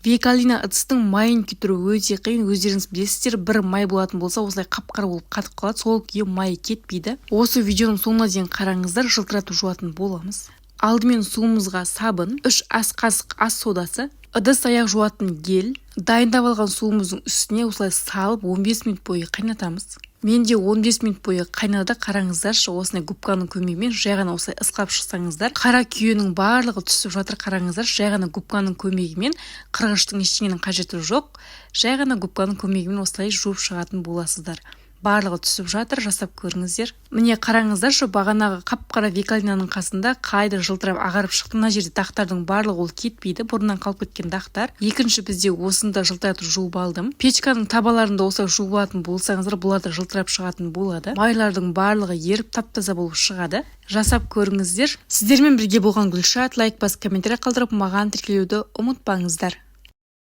Векалина ыдыстың майын кетіру өте қиын, өздеріңіз білесіздер. Бір май болатын болса, осылай қап-қара болып қатып қалады, сол күйі май кетпейді. Осы видеоның соңына дейін қараңыздар, жылтыратып жуатын боламыз. Алдымен суымызға сабын, 3 ас қасық ас содасы, ыдыс аяқ жуатын гель. Дайындап алған суымыздың үстіне осылай салып, 15 минут бойы қайнатамыз. Менде 15 минут бойы қайнады. Қараңыздаршы, осындай губканың көмегімен жай ғана осылай ысқылап шықсаңыздар, қара күйенің барлығы түсіп жатыр. Қараңыздаршы, жай ғана губканың көмегімен, қырғыштың, ештеңенің қажеті жоқ, жай ғана губканың көмегімен осылай жуып шығатын боласыздар. Барлығы түсіп жатыр, жасап көріңіздер. Міне, қараңыздаршы, бағанағы қап-қара векалинаның қасында қайда жылтырап, ағарып шықты. Мына жерде дақтардың барлығы, ол кетпейді, бұрыннан қалып кеткен дақтар. Екінші бізде осыны жылтыратып жуып алдым. Печканың табаларын да осылай жуып алатын болсаңыздар, бұлар да жылтырап шығатын болады. Майлардың барлығы еріп, тап таза болып шығады. Жасап көріңіздер. Сіздермен бірге болған Гүлшат. Лайк басып, комментарий қалдырып, маған тіркелуді ұмытпаңыздар.